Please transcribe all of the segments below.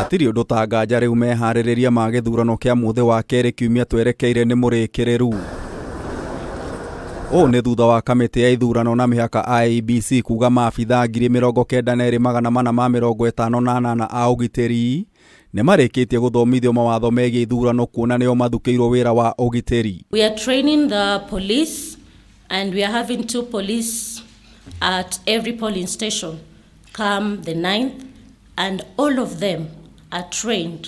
Hatirĩ ũndũ ta nganja rĩu meharĩrĩria ma gĩthurano kĩa mũthĩ wa kerĩ kiumia twerekeire nĩ mũrĩkĩrĩru. Ũũ nĩ thutha wa kamĩtĩ ya ithurano na mĩhaka IEBC kuga maabithaa 92,458 a ũgitĩri nĩ marĩkĩtie gũthomithio mawatho megiĩ ithurano kuona nĩo mathukĩirwo wĩra wa ũgitĩri. We are training the police and we are having two police at every polling station come the 9th, and all of them are trained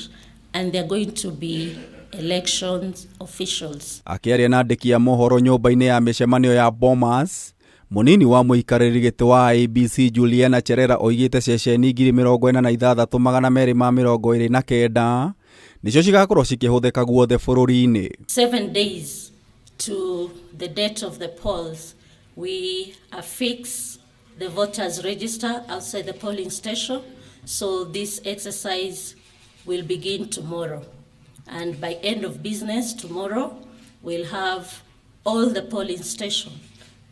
and they're going to be elections officials. Akĩaria na andĩki a mohoro nyũmba-inĩ ya mĩcemanio ya Bomas, mũnini wa mũikarĩri gĩtĩ wa IEBC Juliana Cherera oigĩte ceceni 46,229 nĩcio cigakorwo cikĩhũthĩka guothe bũrũri-inĩ. 7 days to the date of the polls, we affix the voters register outside the polling station. So this exercise will begin tomorrow. And by end of business tomorrow, we'll have all the polling station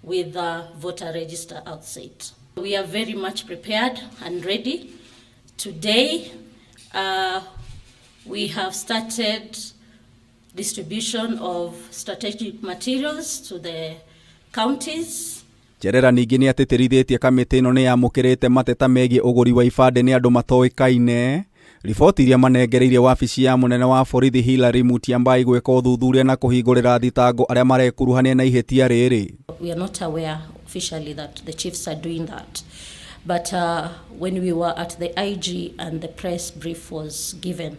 with the voter register outside. We are very much prepared and ready. Today, we have started distribution of strategic materials to the counties. Cherera ningĩ nĩ atĩtĩrithĩtie kamĩtĩ ĩno nĩ yamũkĩrĩte mateta megiĩ ũgũri wa ibandĩ nĩ andũ matoĩkaine, riboti iria manengereirie wabici ya mũnene wa borithi Hilary Mutyambai gwĩka ũthuthuria na kũhingũrĩra thitango arĩa marekuruhania na ihĩtia rĩrĩ. We are not aware officially that the chiefs are doing that. But when we were at the IG and the press brief was given,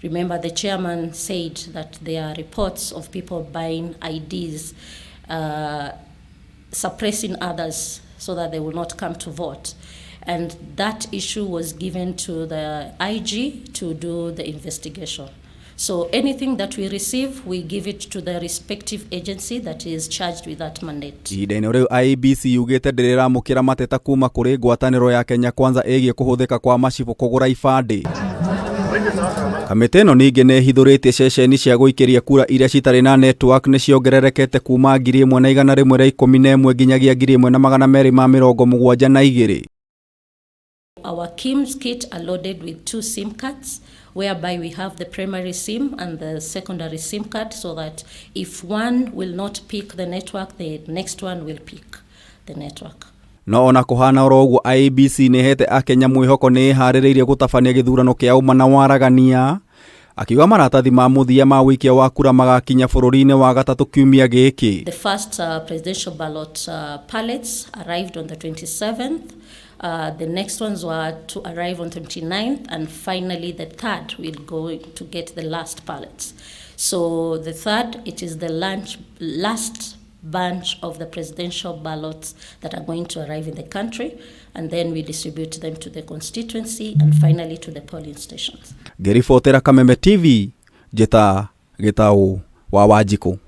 remember the chairman said that there are reports of people buying IDs, suppressing others so that they will not come to vote. And that issue was given to the IG to do the investigation. So anything that we receive, we give it to the respective agency that is charged with that mandate. Ihinda-inĩ rĩu IEBC yugĩte ndĩrĩ ĩramũkĩra mateta kuma kũrĩ ngwatanĩro ya Kenya Kwanza ĩgiĩ kũhũthĩka kwa macibũ kũgũra ibandĩ. Kamĩtĩ ĩno ningĩ nĩ ĩhithũrĩtie ceceni cia gũikĩria kura iria citarĩ na network nĩ ciongererekete kuma 1,111 nginyagia 1,272. Our KIEMS kit are loaded with two SIM cards, whereby we have the primary SIM and the secondary SIM card, so that if one will not pick the network, the next one will pick the network. No ona kũhana oro ũguo, IEBC nĩ ĩhete akenya mwĩhoko nĩ ĩharĩrĩirie gũtabania gĩthurano kĩa ũma na waragania, akiuga maratathi ma mũthia ma ũikia wa kura magakinya bũrũri-inĩ wa gatatũ kiumia gĩkĩ. The first presidential ballot pallets arrived on the 27th. The next ones were to arrive on 29th, and finally the third will go to get the last pallets. So the third, it is the last bunch of the presidential ballots that are going to arrive in the country, and then we distribute them to the constituency and finally to the polling stations. Ngĩribotera Kameme TV, njĩta Gĩtaũ wa Wanjikũ.